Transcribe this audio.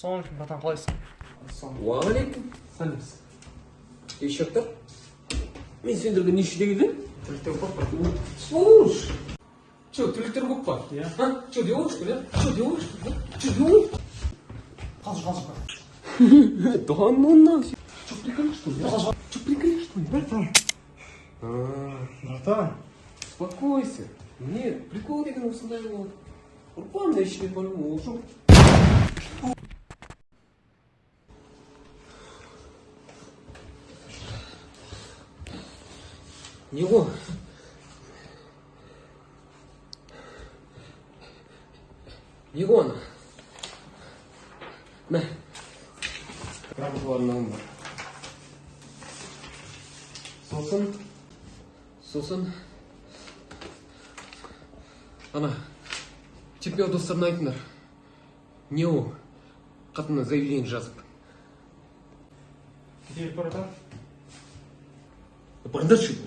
Ассалаумағалейкум, братан, қалайсың? Уағалейкум. Сәлемсіз. Ешектер. Мен сендерге нешеде келдім? Түліктер көп, брат. Слушай. Че, түліктер көп па? Иә. А? Че, делаешь, что ли? а? Че, делаешь, что ли? а? Че, делаешь? Қалжың, қалжың, брат. Да ну нафиг. Че, приколишь, что ли? а? Че, приколишь, что ли? Братан. А, Братан. успокойся. Нет, прикол деген осындай болады. Ұрпа мына ішіне по-любому ол жоқ. Не ғой? Не ғой ана? Мә. Грамоталарын алыңдар. Сосын, ана, чемпион достарына айтыңдар. Не ол? Қатынына заявление жазып. Кете беріп, братан. Барыңдаршы.